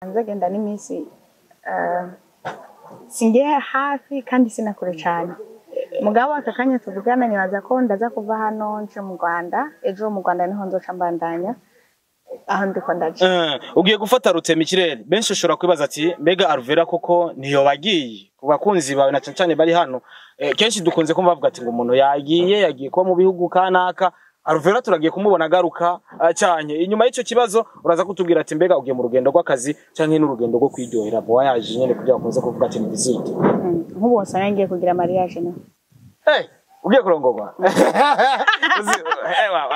Nzogenda n'iminsi singiye hafi kandi sinakure cyane. Mugabo aka kanya tuvugana nibaza ko ndaza kuva hano nje mu Rwanda, ejo mu Rwanda niho nzoca mbandanya aho ndiko ndaja. Ugiye gufata rutema ikirere, benshi ushobora kwibaza ati mbega Alvera koko ntiyobagiye ku bakunzi bawe na cane cane bari hano. Kenshi dukunze kumva bavuga ati ngo umuntu yagiye kuba mu bihugu kanaka. Alvera turagiye kumubona agaruka canke inyuma y'ico kibazo uraza kutubwira ati mbega ugiye mu rugendo rw'akazi canke n'urugendo rwo kwiryohera voyage nyene, kugira bakunze kuvuga ati ni visite. Nk'ubu wasanga ngiye kugira mariage no. Hey, ugiye kurongorwa?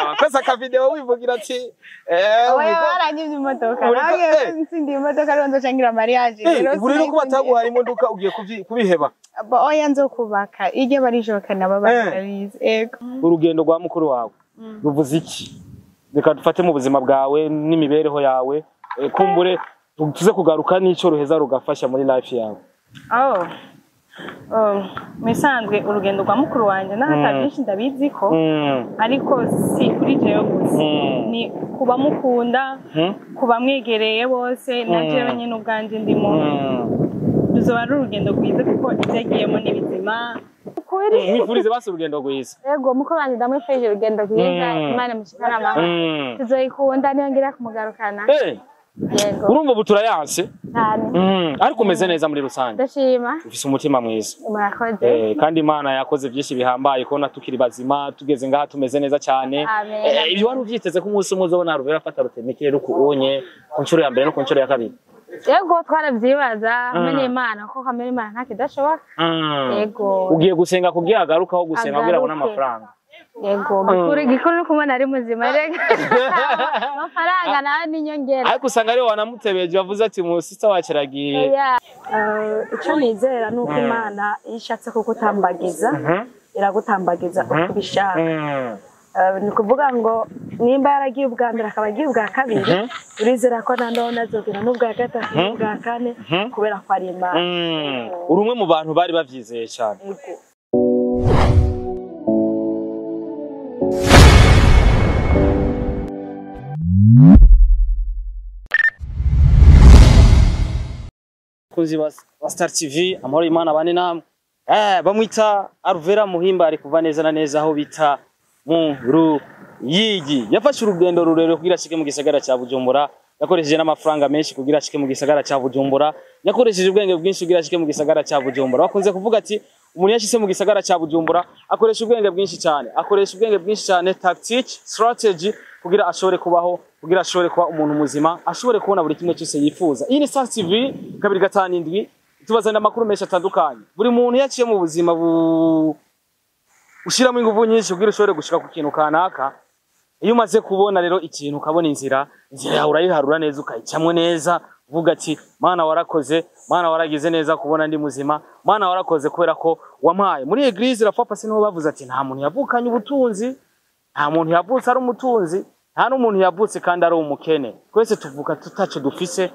Wakoze aka video wivugira ati Oya, baranyivye imodoka. Nawe ntsindiye imodoka rero nzoca ngira mariage. Rero ubu rero ko bataguhaye imodoka ugiye kubiheba? Oya, nzokubaka iryo barijoka nabo barabizi. Ego. Urugendo rwa mukuru wawe ruvuze iki? Reka dufate mu buzima bwawe n'imibereho yawe, kumbure tuze kugaruka n'ico ruheza rugafasha muri life yawe. Oh. Misanzwe urugendo rwa mukuru wanje n'ahata byinshi ndabizi ko ariko si kuri jewe gusa, ni kuba mukunda, kuba mwegereye bose, na jewe nyine ubwanje ndimo. Ruzoba ari urugendo rwiza kuko ibyo agiyemo ni bizima. Mwifurize basi urugendo rwiza. Yego, mukuru wanje ndamwifurije urugendo rwiza, Imana imushikane amahoro. Tuzoyikunda niyongera kumugarukana. Yego. Urumva ubu turayanse cyane. Ariko umeze neza muri rusange. Ndashima. Ufise umutima mwiza. Murakoze. Kandi Imana yakoze byinshi bihambaye kubona tukiri bazima, tugeze ngaha tumeze neza cyane. Ibyo wari uvyiteze ko umunsi umwe uzobona Alvera afata rutemikirere uko ubonye ku nshuro ya mbere no ku nshuro ya kabiri? Yego, twaravyibaza hamwe n'Imana, ko hamwe n'Imana nta kidashoboka. Yego. Ugiye gusenga kugira agaruka aho gusenga kugira abone amafaranga. Yego, gikuru ni kumubona ari muzima rega. Amafaranga nawe ni inyongera. Ariko usanga ariwe wanamutebeje wavuze ati mu sister wacu aragiye. Icyo nizera ni uko Imana iyo ishatse kugutambagiza iragutambagiza uko ubishaka. Ni ukuvuga ngo nimba yaragiye ubwa mbere akaba agiye ubwa kabiri, urizera ko nanone azogera n'ubwa gatatu n'ubwa kane kubera ko ari Imana. Uri umwe mu bantu bari bavyizeye cyane. Yego. Bakunzi ba Star TV, amahoro y'Imana bane namwe. Bamwita Alvera Muhimba, ari kuva neza na neza aho bita mu Ruyigi. Yafashe urugendo rurerure kugira ashike mu gisagara ca Bujumbura, yakoresheje n'amafaranga menshi kugira ashike mu gisagara ca Bujumbura, yakoresheje ubwenge bwinshi kugira ashike mu gisagara ca Bujumbura. Bakunze kuvuga ati umuntu yashitse mu gisagara ca Bujumbura akoresha ubwenge bwinshi cyane, akoresha ubwenge bwinshi cyane, tactique, strategy kugira ashobore kubaho, kugira ashobore kuba umuntu muzima, ashobore kubona buri kimwe cyose yifuza. Iyi ni Star TV 257, tubazanira amakuru menshi atandukanye. Buri muntu yaciye mu buzima ushiramo ingufu nyinshi kugira ushobore gushika ku kintu kanaka. Iyo umaze kubona rero ikintu ukabona inzira, inzira yawe urayiharura neza ukayicamwo neza, uvuga ati Mana warakoze, Mana waragize neza kubona ndi muzima, Mana warakoze kubera ko wampaye. Muri eglise la papa niho bavuze ati nta muntu yavukanye ubutunzi, nta muntu yavutse ari umutunzi, nta n'umuntu yavutse kandi ari umukene. Twese tuvuka tutaco dufise.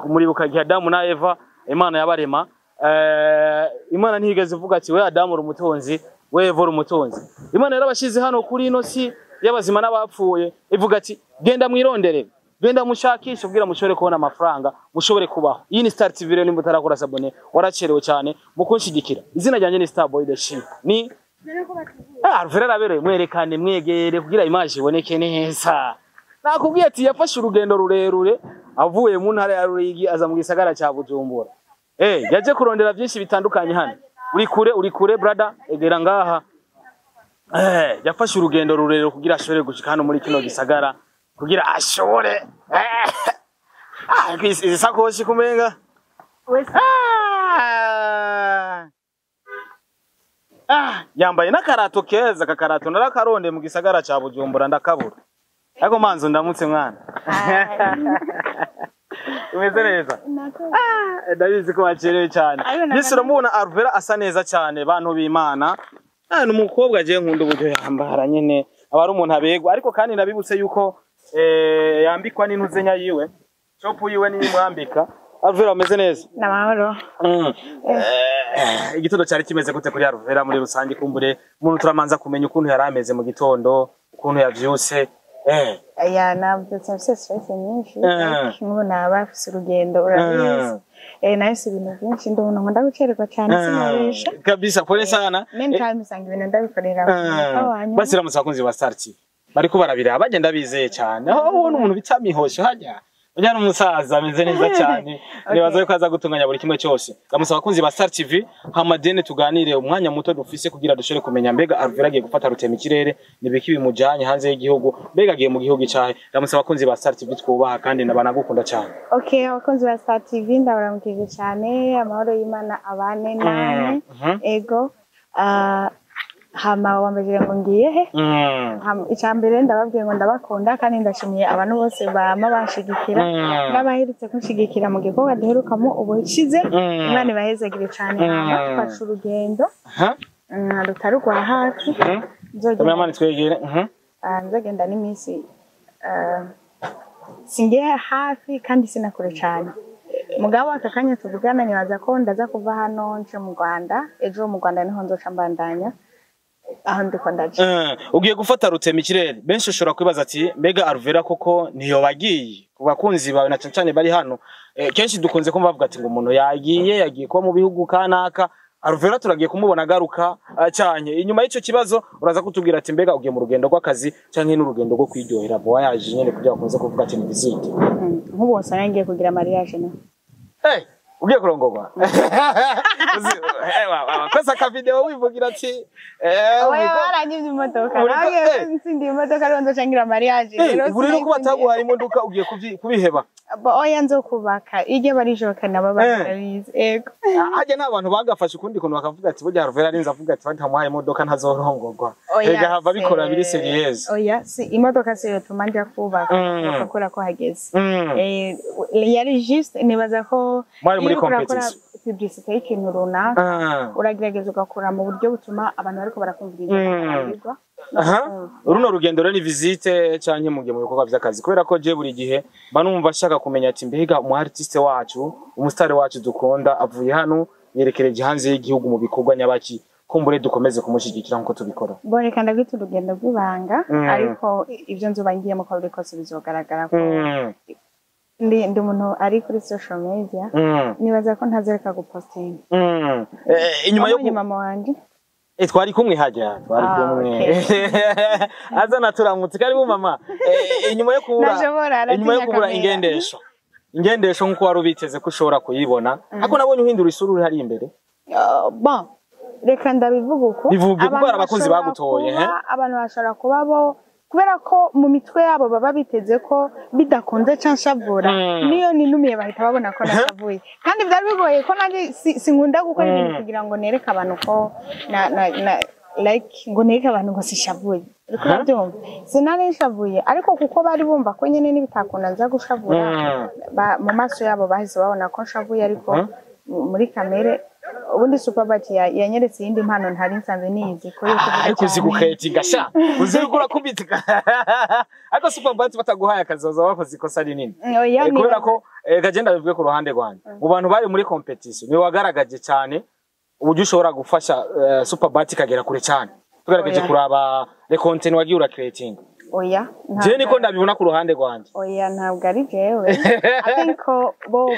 Muribuka gihe Adamu na Eva Imana yabarema, Imana ntiyigeze ivuga ati we Adamu uri umutunzi, we Eva uri umutunzi. Imana yarabashize hano kuri ino si y'abazima n'abapfuye, ivuga ati genda mwirondere, genda mushakishe kugira mushobore kubona amafaranga, mushobore kubaho. Iyi ni Star TV rero, nimba utarakora sabone waracerewe cyane mukunshigikira. Izina ryanjye ni Star Boy the Ship. Ni Alvera arabereye, mwerekane mwegere kugira image iboneke neza. Nakubwiye ati yafashe urugendo rurerure avuye mu ntara ya Ruyigi aza mu gisagara ca Bujumbura. Yaje kurondera byinshi bitandukanye hano. Uri kure brother, egera ngaha. Yafashe urugendo rurerure kugira ashobore gushika hano muri kino gisagara, kugira ashobore izi sakoshi kumenga. Yambaye n'akarato keza, kakarato narakaronde mu gisagara ca Bujumbura ndakabura. Ariko manzo ndamutse mwana. Umeze neza? Ndabizi ko wacerewe cyane. Yesu uramubona Alvera asa neza cyane, bantu b'Imana. Ni umukobwa je nkunda uburyo yambara nyene, aba ari umuntu abegwa, ariko kandi nabibutse yuko yambikwa n'intuzenya yiwe, shop yiwe ni imwambika. Alvera umeze neza? Namahoro. Igitondo cyari kimeze gute kuri Alvera muri rusange? Kumbure umuntu turamanza kumenya ukuntu yari ameze mu gitondo, ukuntu yavyutse. Ya, nabyutse mfise stress nyinshi. Nk'ubu naba mfise urugendo, urabizi. Nahise ibintu byinshi, ndi umuntu nkunda gucererwa cyane, sinabesha. Kabisa, pole sana. Many usanga ibintu ndabikorera ku munota wa nyuma. Basi ramutse abakunzi ba Star TV bariko barabiraba, bagenda bizeye cyane aho ubona umuntu bita Mihosho hajya ujya n'umusaza ameze neza cyane. Nibaza yuko aza gutunganya buri kimwe cyose. Ramutse abakunzi ba Star TV, hamadene tuganire umwanya muto dufise kugira dushobore kumenya mbega Alvera agiye gufata rutema ikirere, nibiki bimujanye hanze y'igihugu, mbega agiye mu gihugu icahe. Ramutse abakunzi ba Star TV twubaha kandi nabanagukunda cyane. Okay, abakunzi ba Star TV, ndabaramukije cyane, amahoro y'Imana abane namwe. Ego, hama wambajije ngo ngiye he? Icya mbere ndababwiye ngo ndabakunda, kandi ndashimiye abantu bose bama banshigikira n'abaherutse kunshigikira mu gikorwa duherukamo ubushize. Imana ibahezagire cyane. Hama twafashe urugendo rutari urwa hafi. Nzogenda Cameraman twegere. Nzogenda n'iminsi, singiye hafi kandi sinakure cyane. Mugabo aka kanya tuvugana, nibaza ko ndaza kuva hano nce mu Rwanda ejo. Mu Rwanda niho nzoca mbandanya aho ndiko ndaja. Ugiye gufata rutema ikirere, benshi ushobora kwibaza ati mbega Alvera koko niyo bagiye? Ku bakunzi bawe na cane cane bari hano, kenshi dukunze kumva bavuga ati ngo umuntu yagiye kuba mu bihugu kanaka, Alvera turagiye kumubona agaruka canke inyuma y'ico kibazo uraza kutubwira ati mbega ugiye mu rugendo rw'akazi canke n'urugendo rwo kwiryohera, voyage nyene, kugira bakunze kuvuga ati ni visite? Nk'ubu wasanga ngiye kugira mariage no Hey, ugiye kurongorwa? Kosa ka video wivugira ati Oya, baranyivye imodoka. Nawe ntsindiye imodoka rero nzoca ngira mariage. Rero ubu rero ko sinayitsindiye. bataguhaye imodoka ugiye kubiheba? Oya, nzokubaka iryo barishoboka nabo barabizi, ego. Hajya n'abantu bagafashe ukundi kuntu bakavuga ati burya Alvera arinze avuga ati batamuhaye imodoka ntazorongorwa. Oya, Ega hava bikora biri sérieuse. Oya, si imodoka si yotuma nja kubaka, bakakora ko hageze. Yari juste, nibaza ko Mwari muri iyo uriko urakora competition. publicité y'ikintu runaka, uragerageza ugakora mu buryo butuma abantu bariko barakumviriza barambirwa no kumva. Runo rugendo rero ni visite canke mugiye mu bikorwa vy'akazi? Kubera ko je buri gihe mba numva ashaka kumenya ati mbega umu artiste wacu, umusitari wacu dukunda, avuye hano yerekereje hanze y'igihugu mu bikorwa nyabaki, kumbure dukomeze kumushyigikira nkuko tubikora. Bo, reka ndabwita urugendo rw'ibanga, ariko ibyo nzoba ngiyemo ko biri kose bizogaragara ko ndi umuntu ari kuri social media. Nibaza ko ntazereka gupostinga. Inyuma yo Wabonye mama wanje? Twari kumwe hajya, twari kumwe. Azana turamutse, karibu mama. Inyuma yo kubura Ntashobora, inyuma yo aratinya kubura kamera. ingendesho nkuko wari ubiteze ko ushobora kuyibona, ariko nabonye uhindura isura uri hari imbere. Bon, reka ndabivuga uko. Bivuge, kuko Abantu hari abakunzi bashobora bagutoye, abantu bashobora kuba bo kubera ko mu mitwe yabo baba biteze ko bidakunze canshavura, niyo ninumiye bahita babona ko nashavuye, kandi byari bigoye ko nanjye sinkunda gukora ibintu kugira ngo nereke abantu ko na like ngo nereke abantu ngo sishavuye. Uriko urabyumva, sinari nshavuye, ariko kuko bari bumva ko nyene nibitakunda nza gushavura, mu maso yabo bahise babona ko nshavuye, ariko muri kamere ubundi Superbat yanyeretse iyindi mpano ntari nsanzwe nizi ko yuko Ariko uzi guketinga sha, uzi yuko urakubita, ariko Superbat bataguhaye akazoza bakoze ikosa rinini. Oya. Kubera ko kagenda bivuge ku ruhande rwanjye, mu bantu bari muri competition niwe wagaragaje cyane uburyo ushobora gufasha Superbat ikagera kure cyane, tugerageje Oya. kuraba le content wagiye ura creating. Oya. Je niko ndabibona ku ruhande rwanjye. Oya, ntabwo ari jewe. I think ko bo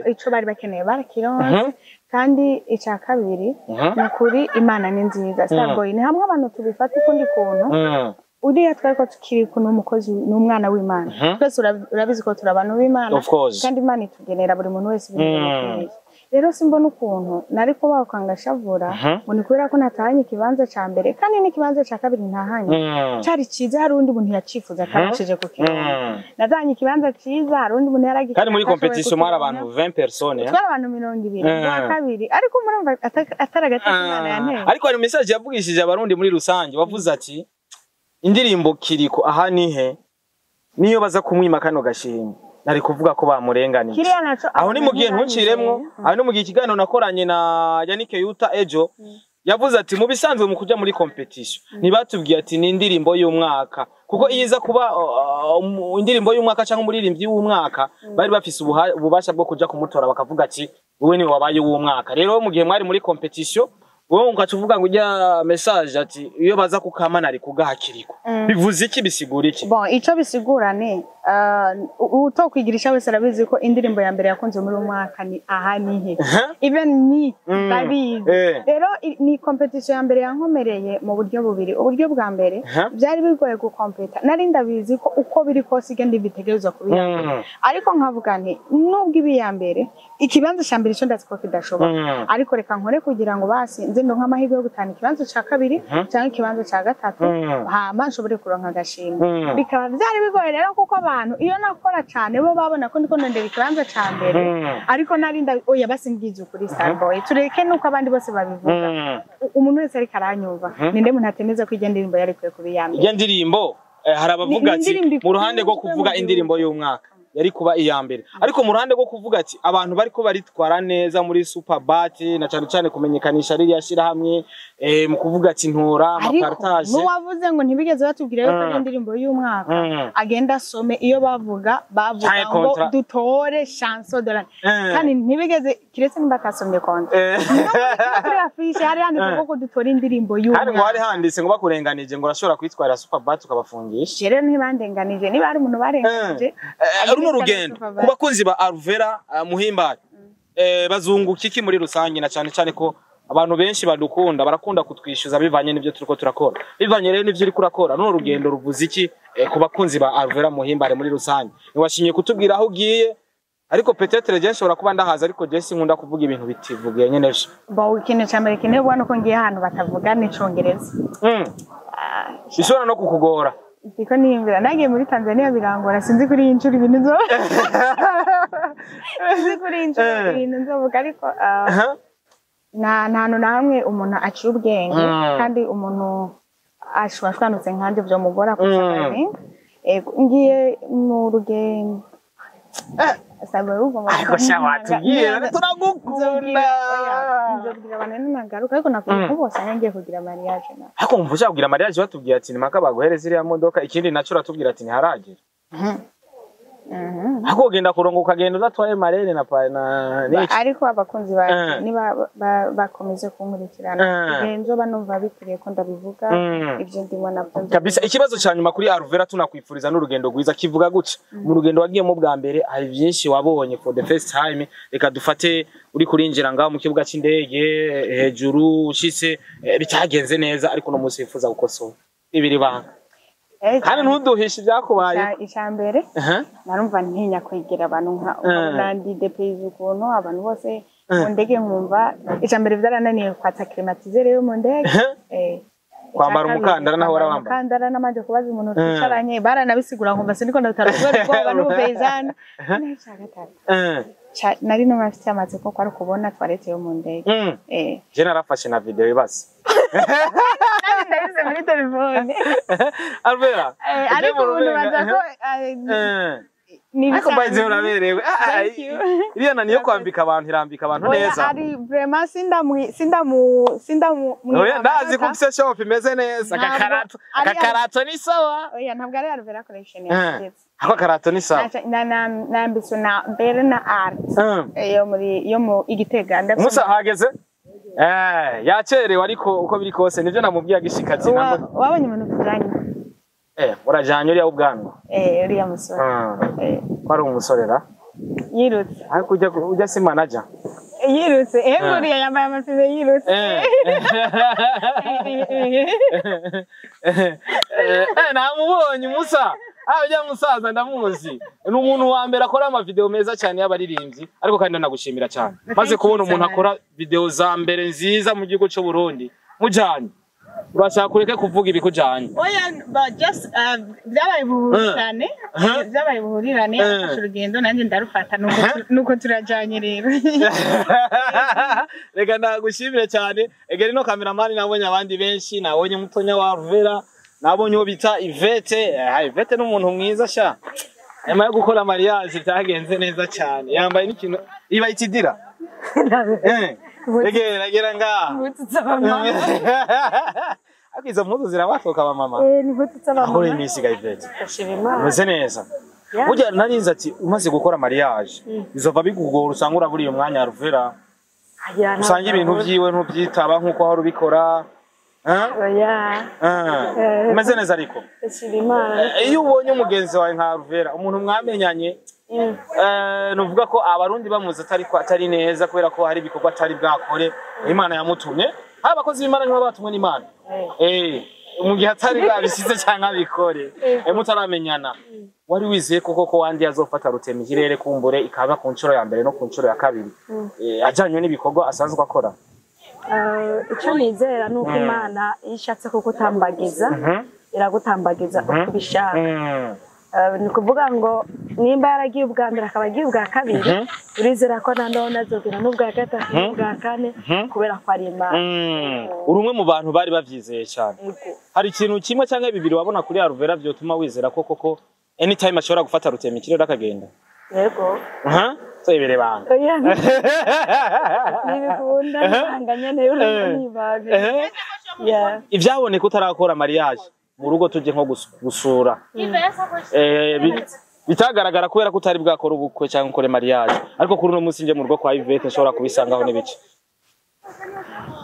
ico bari bakeneye barakironse. Kandi icya kabiri, ni ukuri Imana ni nziza. Starboy, ni hamwe abantu tubifata ukundi kuntu. Uriya twari ko tukiri kuno umukozi ni umwana w'Imana. Twese urabizi ko turi abantu b'Imana. Of course. Kandi Imana itugenera buri muntu wese ibintu bimukwiriye. Rero simbona ukuntu nari kubaho kangashavura ngo ni kubera ko natahanye ikibanza ca mbere, kandi n'ikibanza ca kabiri ntahanye cari ciza, hari undi muntu yacifuza atabashije kukironka. Natahanye ikibanza ciza, hari undi muntu yaragiye Kandi muri competition mwari abantu 20 personnes, eh? Twari abantu 20 bwa kabiri, ariko murumva atari agateka Imana yanteye. Ariko hari message yavugishije abarundi muri rusange, wavuze ati indirimbo Kiriko aha nihe niyo baza kumwima kano gashimwe nari kuvuga ko bamurenganije. Kiriya naco Aho ni mu gihe ntuciremwo, aho ni mu gihe ikiganiro nakoranye na Yannick Yuta ejo yavuze ati mu bisanzwe mu kuja muri competition ntibatubwiye ati ni indirimbo y'umwaka, kuko iyo iza kuba indirimbo y'umwaka cyangwa umuririmbyi w'umwaka bari bafise ububasha bwo kuja kumutora bakavuga ati wowe niwe wabaye uw'umwaka. Rero mu gihe mwari muri competition Wowe ukaca uvuga ngo ujya message ati iyo baza kukamana ari kugahakirikwa. Bivuze iki, bisigura iki? Bon, ico bisigura ni utokwigirisha wese arabizi ko indirimbo ya mbere yakunze muri uyu mwaka ni Aha Nihe. Even me ndabizi. Rero ni competition ya mbere yankomereye mu buryo bubiri. Uburyo bwa mbere, byari bigoye gukompeta, nari ndabizi ko uko biri kose igenda bitegerezwa kuba iya mbere, ariko nkavuga nti nubwo ibi iya mbere, ikibanza cya mbere cyo ndazi ko kidashoboka, ariko reka nkore kugira ngo basi nze ndonke amahirwe yo gutahana ikibanza cya kabiri cyangwa ikibanza cya gatatu, hama nshobore kuronka agashimwe. Bikaba byari bigoye rero, kuko abantu iyo nakora cyane bo babona ko ndiko ndondera ikibanza cya mbere, ariko nari oya, basi ngize ukuri, Starboy, tureke nuko abandi bose babivuga. Umuntu wese ariko aranyumva, ninde muntu atemeza ko iyo ndirimbo yari ikwiye kuba iya mbere? Iyo ndirimbo, hari abavuga Ni ati indirimbo mu ruhande rwo ikunzwe kuvuga mu indirimbo y'umwaka yari kuba iya mbere, ariko mu ruhande rwo kuvuga ati abantu bariko baritwara neza muri Superbat, na cyane cyane kumenyekanisha ririya shirahamwe, mu kuvuga ati ntora Ariko ama partage. n'uwavuze ngo ntibigeze batubwira yuko ari indirimbo y'umwaka, agenda asome iyo bavuga bavuga Canke ngo dutore chanson de l'année, kandi ntibigeze, kiretse nimba atasomye contrat. No kuri affiche hari handitse ko dutora indirimbo Kandi ngo hari y'umwaka. handitse ngo bakurenganije ngo urashobora kwitwarira Superbat ukabafungisha. Rero ntibandenganije, niba hari umuntu barenganije, Runo rugendo ku bakunzi ba Alvera Muhimbare, bazunguka iki muri rusange, na cyane cyane ko abantu benshi badukunda barakunda kutwishyuza bivanye n'ibyo turiko turakora, bivanye rero n'ivyo uriko urakora, runo rugendo ruvuze iki ku bakunzi ba Alvera Muhimbare muri rusange? Ntiwashimye kutubwira aho ugiye, ariko peut-être je nshobora kuba ndahaza, ariko je sinkunda kuvuga ibintu bitivugiye nyene vyo. Bo, ikintu cya mbere kinebwa nuko ngiye ahantu batavuga n'icongereza. Bishobora no kukugora. Ndiko niyumvira, nagiye muri Tanzania birangora, sinzi kuri iyi nshuro ibintu nzo sinzi kuri iyi nshuro ibintu nzovuga, ariko nta hantu na hamwe umuntu aciye ubwenge, kandi umuntu ashwashwanutse nkanjye vyomugora kusurviving. Ego, ngiye mu rugendo. Saba ugomba Ariko sha watubwira, turagukunda. Nzobwira abantu ninagaruka, ariko nakubwiye ko bose ngiye kugira mariage na Ariko wumva ushaka kugira mariage, batubwiye ati nimaka baguhereza iriya modoka, ikindi naco uratubwira ati ntiharagera. Ariko ugenda kurongo ukagenda udatwaye marraine na na niki. Ariko abakunzi banjye niba bakomeze kunkurikirana, igihe nzoba numva bikwiriye ko ndabivuga, ibyo ndimo nabyo. Kabisa, ikibazo cya nyuma kuri Alvera, tunakwifuriza n'urugendo rwiza, kivuga gutya: mu rugendo wagiyemo bwa mbere hari byinshi wabonye for the first time. Reka dufate uri kurinjira ngaho mu kibuga cy'indege hejuru, ushitse, bitagenze neza, ariko uno munsi wifuza gukosora ibiri banga, kandi ntuduhishe ibyakubaye. Icya mbere, narumva ntinya kwegera abantu, nka nandi dépaysé ukuntu abantu bose mu ndege, nkumva icya mbere byarananiye kwatsa climatiseur yo mu ndege. Kwambara Icya kabiri, umukandara naho kwambara warawambaye? Umukandara namanje kubaza umuntu twicaranye, baranabisigura nkumva siniko ndabitara kubera ubwoba n'ubupeyizana. N'icya gatatu, nari numva mfite amatsiko ko ari ukubona toilette yo mu ndege. Je narafashe na video ibaze. Ndabize muri telefone. Alvera, Ariko umuntu baza ko ni ariko by the way ibisanzwe. uraberewe. Thank you. Iriya nani yo kwambika abantu, irambika abantu Oya, neza. ari vraiment sindamu sindamu sindamu Oya, ndazi ko ufise shop imeze neza. Ntabwo Akakarato, ari- akakarato ni sawa. Oya, ntabwo ari Alvera Collection yanditse. Ako karato ni sawa. Nambitswe na Berna Art yo muri yo mu Igitega. Ndafise Musa hageze, yacerewe, ariko uko biri kose nivyo namubwiye agishika ati Wabonye umuntu tujanye? Urajanye uriya w'ubwanwa? Eh, uriya musore. Ko ari umusore ra? Yirutse. Ariko ujya si manager? Yirutse, uriya yambaye amapine yirutse. Namubonye Musa. Ujya musaza ndamuzi, ni umuntu wa mbere akora amavideo meza cyane y'abaririmbyi, ariko kandi ndanagushimira cyane maze kubona umuntu akora video za mbere nziza mu gihugu cy'u Burundi mujanye. Urashaka kureke kuvuga ibikujanye? Oya, but just byabaye buhurirane, byabaye buhurirane, afashe urugendo nanjye ndarufata, nuko turajanye rero. Reka ndagushimire cyane. Egeri no cameraman, nabonye abandi benshi, nabonye mutonya wa Ruvera, nabonye uwo bita Ivete. Ivete ni umuntu mwiza sha, nyuma yo gukora mariage byagenze neza cyane, yambaye n'ikintu iba ikidira. Egera egera ngaha. Impuzu z'abamama. Ariko izo mpuzu zirabatoka abamama. Eh, ni impuzu z'abamama. Aho iminsi ga Ivete? Ndashima Imana. Umeze neza? Yeah. Burya narinze ati umaze gukora mariage bizova bikugora, usanga uraburiye umwanya Ruvera. Usanga ibintu vyiwe ntuvyitaba nkuko wahora ubikora. Oya. Umeze neza ariko. Iyo ubonye umugenzi wawe nka Alvera, umuntu mwamenyanye, nuvuga ko abarundi bamuzi atari neza kubera ko hari ibikorwa atari bwakore, Imana yamutumye. Abakozi b'Imana nibo batumwe n'Imana. Mu gihe atari bwabisize canke abikore, mutaramenyana. Wari wizeye koko ko wandi azofata rutema ikirere kumbure ikaba ku nshuro ya mbere no ku nshuro ya kabiri, ajanywe n'ibikorwa asanzwe akora? Icyo nizera ni uko Imana iyo ishatse kugutambagiza iragutambagiza uko ubishaka. Ni ukuvuga ngo nimba yaragiye ubwa mbere akaba agiye ubwa kabiri, urizera ko nanone azogera n'ubwa gatatu n'ubwa kane kubera ko ari Imana. Uri umwe mu bantu bari bavyizeye cyane. Hari ikintu kimwe cyangwa bibiri wabona kuri Alvera vyotuma wizera ko koko anytime ashobora gufata rutema ikirere akagenda? Yego. So ibere banga. Oya. Nibikunda nanga nyene y'urumva. Ivyaboneka utarakora mariage mu rugo tuje nko gusura. Bitagaragara kubera ko utari bwakora ubukwe cyangwa ukore mariage. Ariko kuri uno munsi nje mu rugo kwa Yvette nshobora kubisangaho n'ibice.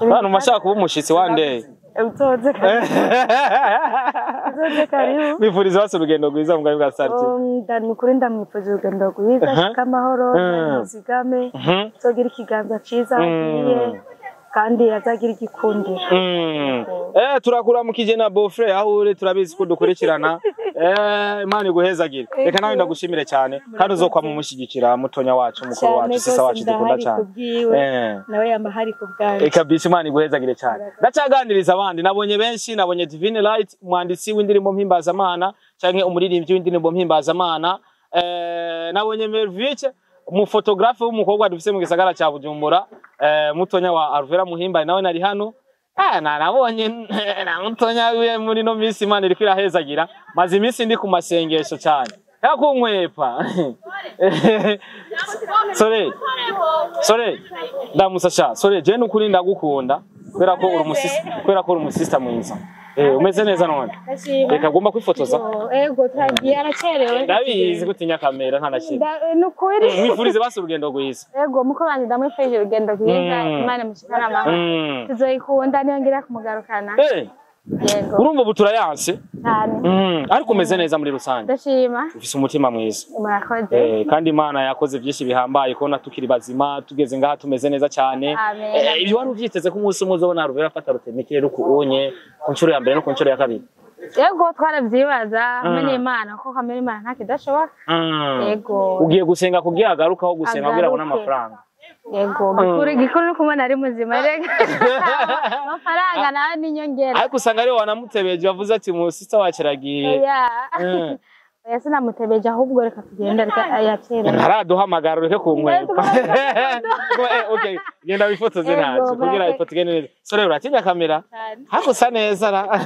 Bano mashaka kuba umushitsi one day. Utoze karibu. Nifuriza bose urugendo rwiza mu bwa Sarti. Nukuri ndamwifuriza urugendo rwiza, shika amahoro, muzigame, tugira ikiganza ciza agiye kandi azagira igikundiro. Turakuramukije na Bofre aho uri, turabizi ko dukurikirana. Imana iguhezagire. Reka nawe ndagushimire cyane kandi uzokwa mu mushyigikira mutonya wacu, mukuru wacu, sisa wacu dukunda cyane. Nawe yamba hari ku bwanyu. Eka bisi Imana iguhezagire cyane. Ndacaganiriza abandi, nabonye benshi, nabonye Divine Light, umwanditsi w'indirimbo mpimbazamana canke umuririmbyi w'indirimbo mpimbazamana. Nabonye Melviche, umufotografe w'umukobwa dufise mu gisagara ca Bujumbura, mutonya wa Alvera Muhimba nawe nari hano. Nabonye na mutonya wiwe muri no minsi Imana iriko irahezagira, maze iminsi ndi ku masengesho cyane. Yakunkwepa. Sore ndamusasha. Sore je nukuri ndagukunda kubera ko uri umusista, kubera ko uri umusista mwiza. Umeze neza none. Reka gomba kwifotoza. Ego turagiye aracerewe. Ndabizi gutinya kamera nta nakimwe. Nukuri. Mwifurize basi urugendo rwiza. Ego muko banje ndamwifurije urugendo rwiza, Imana mushikana amahoro. Tuzoyikunda niyongera kumugarukana. Yego. Urumva ubu turayanse. Cyane. Ariko umeze neza muri rusange. Ndashima. Ufise umutima mwiza. Murakoze. Kandi Imana yakoze byinshi bihambaye kubona tukiri bazima, tugeze ngaha tumeze neza cyane. Ibyo wari uvyiteze ko umunsi umwe uzobona Alvera afata rutema ikirere ukunye ku nshuro ya mbere no ku nshuro ya kabiri? Yego twaravyibaza hamwe n'Imana ko hamwe n'Imana nta kidashoboka. Yego. Ugiye gusenga kugira agaruka aho gusenga kugira abone amafaranga. Yego, gikuru ni kumubona ari muzima rega. Amafaranga nawe ni inyongera. Ariko usanga ariwe wanamutebeje wavuze ati umusista wacu aragiye. Oya sinamutebeje ahubwo reka tugende reka yacerewe. Ntaraduhamagara ureke kunkwepa. Okay, genda wifotoze ntacyo kugira ifoto igende neza. Sore uratinya kamera? Ariko usa neza ra.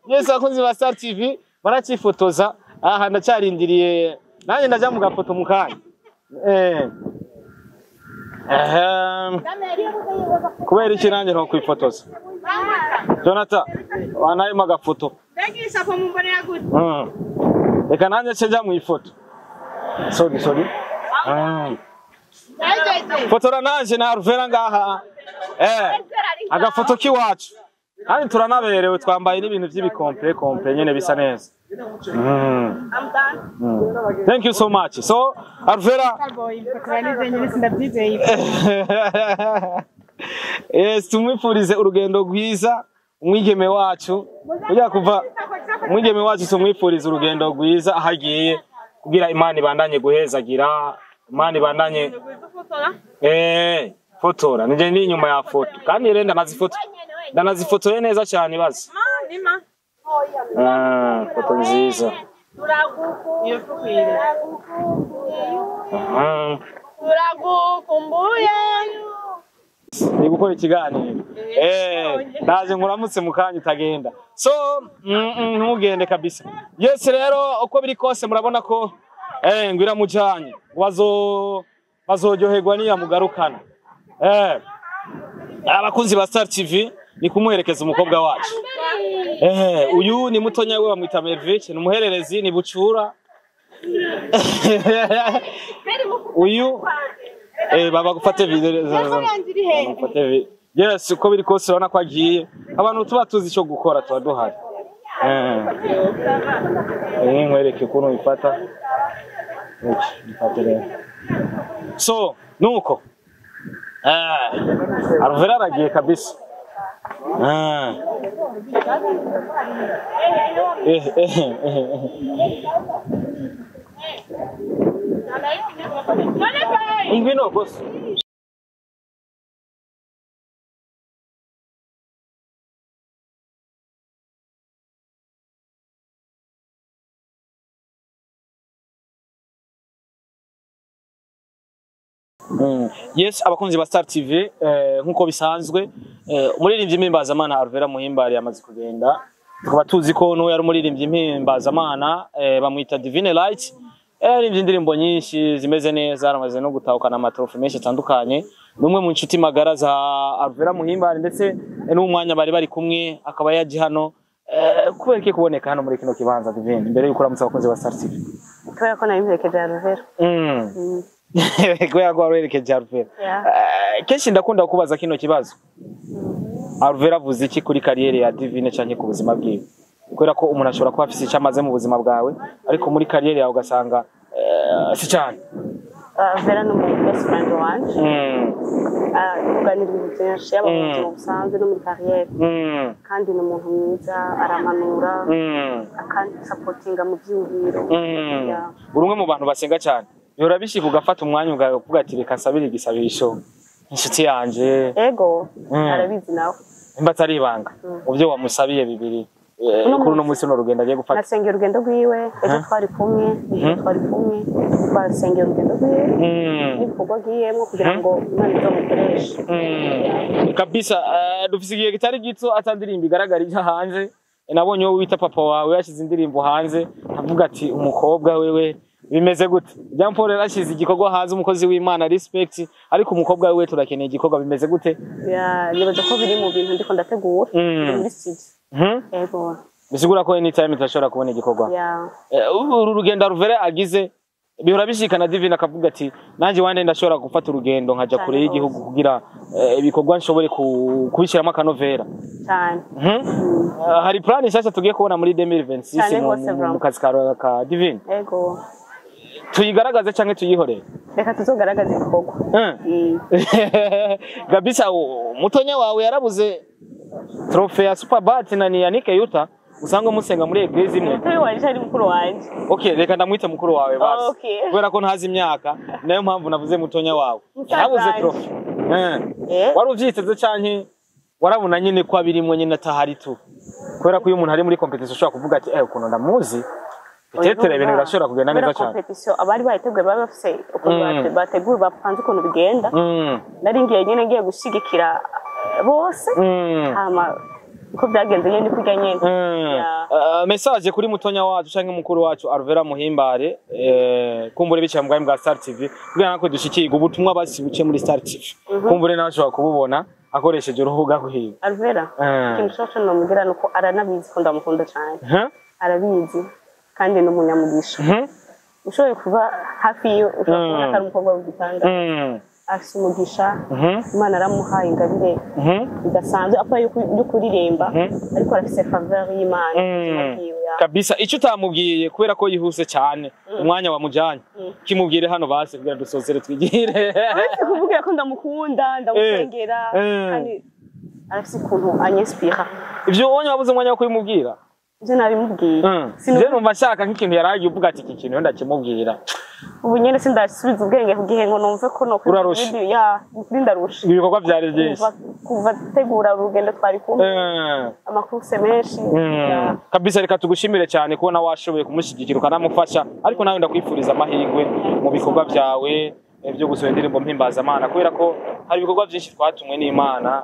Yesu abakunzi ba Star TV baracifotoza. Aha ndacarindiriye nanjye ndaja mu gafoto mu kanya. Kubera iki nanjye nko kwifotoza? Jonathan, wanaye magafoto. Reka nanjye nce njya mu ifoto. Sorry. Fotora nanje na Alvera ngaha. Agafoto kiwacu. Kandi turanaberewe twambaye n'ibintu by'ibikomple komple nyene bisa neza. Thank you so much. So, Alvera. Yes, tumwifurize urugendo rwiza umwigeme wacu. Ujya kuva umwigeme wacu tumwifurize urugendo rwiza ahagiye kugira Imana ibandanye guhezagira, Imana ibandanye fotora. Nije ni inyuma ya foto. Kandi renda nazifoto. Ndanazifotoye neza cyane bazi. Foto nziza. Turagukumbuye. Ni gukora ikiganiro. Ndaje nkuramutse mukanya utagenda. So, ntugende kabisa. Yes rero uko biri kose murabona ko ngwira mujanye. Bazoryoherwa niya mugarukana. Abakunzi ba Star TV ni kumuherekeza umukobwa wacu. Uyu ni mutonya we bamwita Mervic, ni umuhererezi, ni bucura. Baba gufate video. Gufate video. Yes, uko biri kose urabona ko agiye. Abantu tuba tuzi icyo gukora tuba duhari. Nkwereke ukuntu bifata. Bifate rero. So, nuko. Alvera aragiye kabisa. Ngwino boss. Yes, abakunzi ba Star TV nkuko bisanzwe umuririmbyi mpimbazamana Alvera Muhimbare yamaze kugenda, tukaba tuzi ko n'uwo yari umuririmbyi mpimbazamana bamwita Divine Light, yaririmbye indirimbo nyinshi zimeze neza, aramaze no gutahukana amatrofi menshi atandukanye. Numwe mu nshuti magara za Alvera Muhimbare ndetse n'umwanya bari kumwe akaba yaje hano kubera iki kuboneka hano muri kino kibanza Divine imbere y'uko uramutse abakunzi ba Star TV? Kubera ko nari Alvera. Kubera ko warerekeje Alvera. Kenshi ndakunda kubaza kino kibazo. Alvera avuze iki kuri kariyeri ya Divine canke ku buzima bwiwe? Kubera ko umuntu ashobora kuba afise icyo amaze mu buzima bwawe, ariko muri kariyeri yawe ugasanga si cyane. Alvera ni umu best friend wanje. Tuganira ibintu byinshi yaba mu buzima busanzwe no muri kariyeri. Kandi ni umuntu mwiza, aramanura, akansapotinga mu byiyumviro. Uri umwe mu bantu basenga cyane. Bihora bishika ugafata umwanya ugavuga ati reka nsabire igisabisho inshuti yanje. Ego, arabizi nawe. Nimba atari ibanga mu byo wamusabiye bibiri kuri uno munsi n'urugendo agiye gufata. Nasengera urugendo rwiwe, ejo twari kumwe, twasengera urugendo rwiwe n'ibikorwa agiyemwo kugira ngo Imana izomukoreshe. Kabisa, dufise igihe kitari gito atandirimbo igaragara ijya hanze. Nabonye wowe wita papa wawe yashize indirimbo hanze, avuga ati umukobwa wewe bimeze gute? Jean Paul yarashize igikorwa hanze, umukozi w'Imana respect, ariko umukobwa wewe turakeneye igikorwa bimeze gute? Ya, nibaza ko biri mu bintu ndiko ndategura muri studio. Yego. Bisigura ko anytime turashobora kubona igikorwa. Uru rugendo Alvera agize bihora bishikana Divine akavuga ati nanje wande ndashobora gufata urugendo nkaja kure y'igihugu kugira ibikorwa nshobore kubishyiramo akanovera. Cyane. Hari plan nshasha tugiye kubona muri 2026 mu kazi ka Divine. Yego. Tuyigaragaze canke tuyihorere? Reka tuzogaragaze ibikorwa. Gabisa, mutonya wawe yarabuze trofe ya Superbat na Yannick Yuta, usanga musenga muri eglise imwe. Mutoyi wanje ari mukuru wanje. Okay, reka ndamwita mukuru wawe basi. Kubera ko ntazi imyaka, nayo mpamvu navuze mutonya wawe. Yarabuze trofe. Wari uvyiteze canke warabona nyine ko abirimwe nyine atahari tu? Kubera ko iyo umuntu ari muri competition ushobora kuvuga ati ukuntu ndamuzi. Tetere ibintu birashobora kugenda neza cyane. Competition abari bayiteguye baba bafise ukuntu bateguye bapanze ukuntu bigenda. Nari ngiye nyine ngiye gushigikira bose. Hama uko byagenze nyine kurya nyine. Message kuri mutonya wacu canke mukuru wacu Alvera Muhimbare, kumbure bicaye mu bwa Star TV kugira nako dushikirwe ubutumwa basi buce muri Star TV. Kumbure nawe ashobora kububona akoresheje urubuga rwiwe. Alvera ikintu cyose nomubwira nuko aranabizi ko ndamukunda cyane. Arabizi. Kandi ni umunyamugisha. Ushoboye kuba hafi yiwe ushobora kubona ko ari umukobwa w'igitanda. Afise umugisha, Imana aramuhaye ingabire idasanzwe apfa yo kuririmba, ariko arafise faveur y'Imana. Kabisa, icyo utamubwiye kubera ko yihuse cyane umwanya wamujanye kimubwire hano basi kugira dusozere twigire. Uretse kuvugira ko ndamukunda, ndamusengera, kandi arafise ukuntu anyinspira. Ivyo ubonye wabuze umwanya wo kubimubwira? Ivyo nabimubwiye. Je numva nshaka nk'ikintu yaragiye uvuga ati iki kintu ndakimubwira. Ubu nyene sindasubiza ubwenge ku gihe ngo numve ko no ndarusha. Ibikorwa vyari byinshi. Kuva tegura urugendo twari kumwe. Amakurse menshi. Kabisa, reka tugushimire cyane kubona washoboye kumushyigikira ukanamufasha, ariko nawe ndakwifuriza amahirwe mu bikorwa byawe byo gusohora indirimbo mpimbazamana, kubera ko hari ibikorwa byinshi twatumwe n'Imana,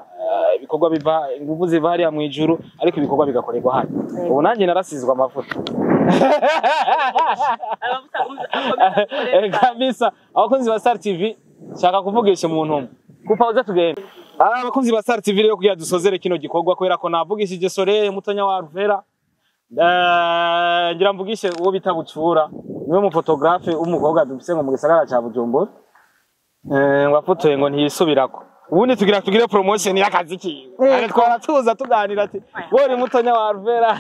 ibikorwa biva ingufu ziva hariya mu ijuru, ariko ibikorwa bigakorerwa hano. Ubu nanjye narasizwe amavuta. Kabisa, abakunzi ba Star TV shaka kuvugisha umuntu umwe. Kupa uza tugende. Abakunzi ba Star TV rero kugira dusozere kino gikorwa, kubera ko navugishije Soleil mutonya wa Alvera, ngira mvugishe uwo bita Bucura, niwe mu photographe w'umukobwa dufise ngo mu gisagara ca Bujumbura. Ngo afotoye ngo ntiyisubirako. Ubundi tugira tugire promotion y'akazi kiwe. Ari twaratuza tuganira ati "Wori mutonya wa Alvera."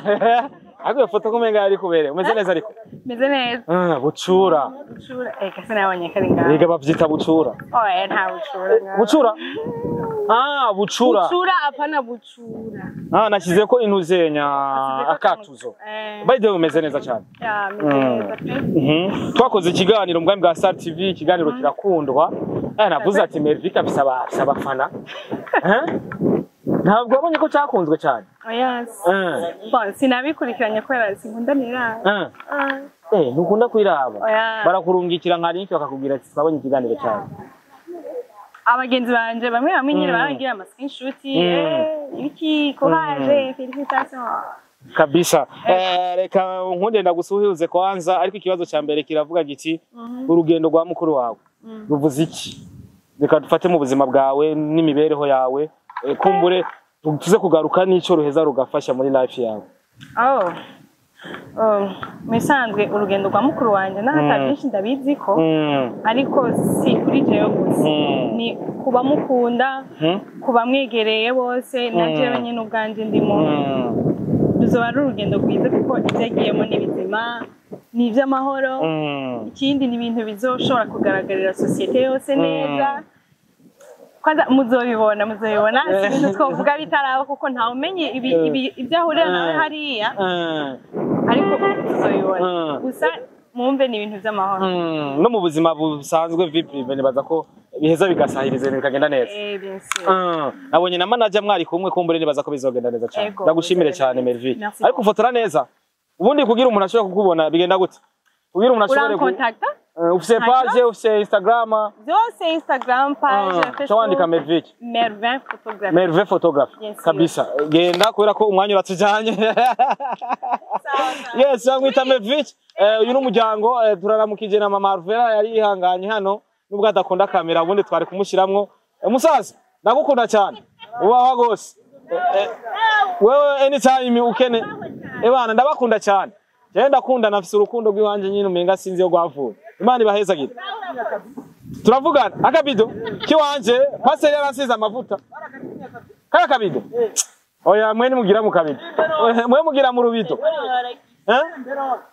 Ariko iyo foto kumenga yari kubere. Umeze neza ariko. Meze neza. Bucura. Bucura. Eka sinabonye kari ngaho. Biga bavyita bucura. Oya nta bucura. Bucura? Ah, bucura. Bucura apana bucura. Ah, nashize ko intuzenya akatuzo. By the way umeze neza cyane. Ya, meze neza pe. Twakoze ikiganiro mu bwa Star TV, ikiganiro kirakundwa. Navuze ati Melvika bisaba abafana. Ntabwo wabonye ko cyakunzwe cyane. Oya. Bon, sinabikurikiranye kubera sinkunda niraba. Ntukunda kwiraba. Barakurungikira nka link bakakubwira ati twabonye ikiganiro cyane. Abagenzi banje bamwe bamwe nyine barangira ama screenshot ibiki courage félicitations kabisa. Reka nkunde ndagusuhuze kwanza, ariko ikibazo cya mbere kiravuga giti urugendo rwa mukuru wawe ruvuze iki? Reka dufate mu buzima bwawe n'imibereho yawe, kumbure tuze kugaruka n'ico ruheza rugafasha muri life yawe. Misanzwe urugendo rwa mukuru wanje n'ahata byinshi ndabizi ko ariko si kuri jewe gusa, ni kuba mukunda, kuba mwegereye bose na jewe nyine ubwanje ndimo. Ruzoba ari urugendo rwiza kuko ibyo agiyemo ni bizima, ni iby'amahoro. Ikindi ni ibintu bizoshobora kugaragarira sosiyete yose neza. Kwanza muzobibona si ibintu twavuga bitaraba kuko ntawe umenye ibyo ahurira nawe hariya, ariko tuzobibona. Gusa mwumve ni ibintu by'amahoro. No mu buzima busanzwe vie privée nibaza ko biheza bigasahiriza ibintu bikagenda neza. Nabonye na manager mwari kumwe, kumbure nibaza ko bizogenda neza cyane. Ndagushimire cyane Melvin. Ariko ufotora neza. Ubundi kugira umuntu ashobora kukubona bigenda gute? Kugira umuntu ashobore urankontakta? Ufise page, ufise Instagram? Byose Instagram page, Facebook. Cyo Melvin. Mervin photography. Mervin photography. Kabisa. Genda kubera ko umwanya uratujanye. Yes, bamwita Melvin. Uyu n'umuryango turaramukije na mama Alvera yari ihanganye hano nubwo adakunda kamera, ubundi twari kumushiramwo. Musaza, ndagukunda cyane. Ubaho gose. Wewe anytime ukene. Ebana ndabakunda cyane. Je ndakunda nafise urukundo rw'iwanje nyine umenga sinzi yo gwavuye. Imana ibahezagira. Turavugana akabido kiwanje paseri yarasize amavuta. Kaya kabido. Oya mwe nimugira mu kabido. Mwe mugira mu rubido.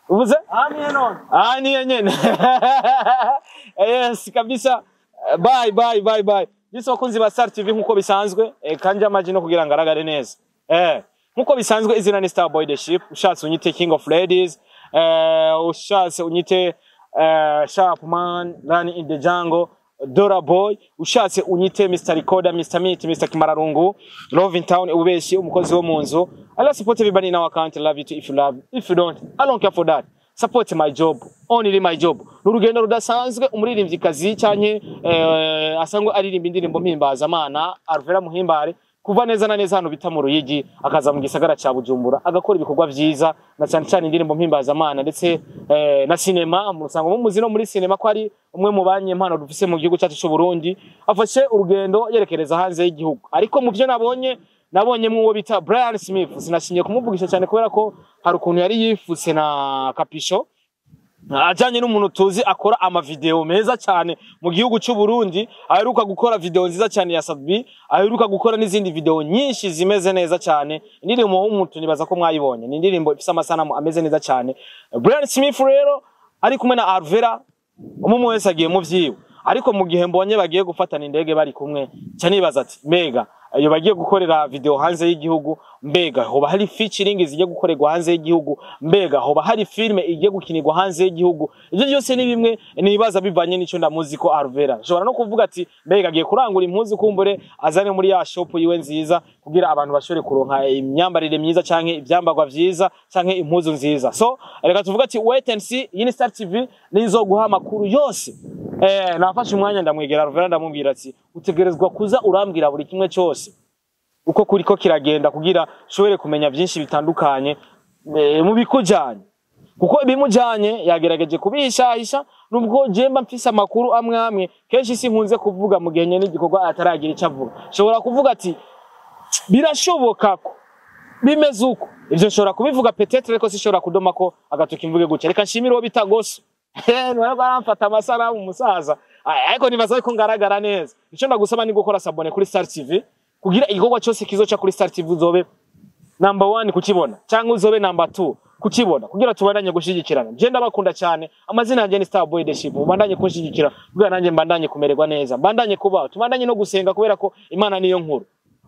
Ubuze? Ah niye nyene. Yes kabisa. Bye bye bye bye. Bisi bakunzi ba Star TV nkuko bisanzwe kanje amaji no kugira ngaragare neza. Nkuko bisanzwe izina ni Star Boy the Ship, ushatse unyite King of Ladies, ushatse unyite Sharp Man, Run in the Jungle, Dora Boy, ushatse unyite Mr. Recorder, Mr. Meat, Mr. Kimararungu, Love in Town, ubeshi umukozi wo mu nzu. I love support everybody in our country, love you too if you love, if you don't, I don't care for that. Support my job, only my job. N'urugendo rudasanzwe umuririmvyikazi canke asangwe aririmba indirimbo mpimbaza Mana Alvera Muhimbare kuva neza na neza hano bita mu Ruyigi akaza mu gisagara ca Bujumbura agakora ibikorwa vyiza na cyane cyane indirimbo mpimbaza Mana ndetse na cinema. Musango mumuzi no muri cinema ko ari umwe mu banye impano dufise mu gihugu cyacu cy'u Burundi. Afashe urugendo yerekereza hanze y'igihugu, ariko mu byo nabonye mwuwo bita Brian Smith. Sinashinye kumuvugisha cyane kubera ko hari ukuntu yari yifutse na kapisho ajanye n'umuntu tuzi akora ama video meza cyane mu gihugu cy'u Burundi. Aheruka gukora video nziza cyane ya Sadbi, aheruka gukora n'izindi video nyinshi zimeze neza cyane. Indirimbo w'umuntu nibaza ko mwayibonye, ni indirimbo ifise amasanamu ameze neza cyane. Brian Smith rero ari kumwe na Alvera, umwe wese agiye mu vyiwe, ariko mu gihe mbonye bagiye gufatana indege bari kumwe cyane nibaza ati mega iyo bagiye gukorera video hanze y'igihugu, mbega hoba hari featuring zigiye gukorerwa hanze y'igihugu, mbega hoba hari filme igiye gukinirwa hanze y'igihugu. Ivyo byose ni bimwe nibaza bivanye n'ico ndamuzi ko Alvera nshobora no kuvuga ati mbega agiye kurangura impuzu kumbure azane muri ya shop yiwe nziza kugira abantu bashobore kuronka imyambarire myiza canke ivyambarwa vyiza canke impuzu nziza. So reka tuvuga ati wait and see. Iyi ni Star TV nizo guha amakuru yose. Nafashe umwanya ndamwegera Alvera ndamubwira ati utegerezwa kuza urambwira buri kimwe cyose uko kuriko kiragenda kugira shobore kumenya byinshi bitandukanye mu bikujanye, kuko ibimujanye yagerageje kubihishahisha nubwo jemba mfise amakuru amwe amwe kenshi sinkunze kuvuga mu gihe nyene igikorwa ataragira ico avuga. Shobora kuvuga ati birashoboka ko bimeze uko, ivyo nshobora kubivuga peut-être, ariko sishobora kudoma ko agatoki mvuge gutya. Reka nshimire uwo bita Goso none aramfata amasanamu umusaza Ariko nibaza ko ngaragara neza. Ico ndagusaba ni gukora s'abonner kuri Star TV kugira igikorwa cyose kizoca kuri Star TV uzobe number 1 kukibona, cyangwa uzobe number 2 kukibona, kugira tubandanye gushigikirana. Je ndabakunda cyane. Amazina yanjye ni Star Boy The Ship. Mubandanye kunshigikira kugira nanjye mbandanye kumererwa neza, mbandanye kubaho, tubandanye no gusenga kubera ko Imana niyo nkuru.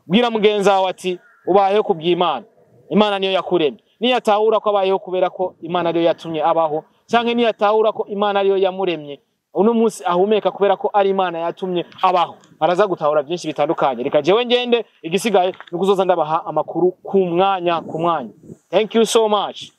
Bwira mugenzi wawe ati ubayeho kubw'Imana, Imana niyo yakuremye. Niyatahura ko abayeho kubera ko Imana ariyo yatumye abaho, canke niyatahura ko Imana ariyo yamuremye, uno munsi ahumeka kubera ko ari Imana yatumye abaho, araza gutahura byinshi bitandukanye. Reka jewe ngende, igisigaye ni ukuzoza ndabaha amakuru ku mwanya ku mwanya. Thank you so much.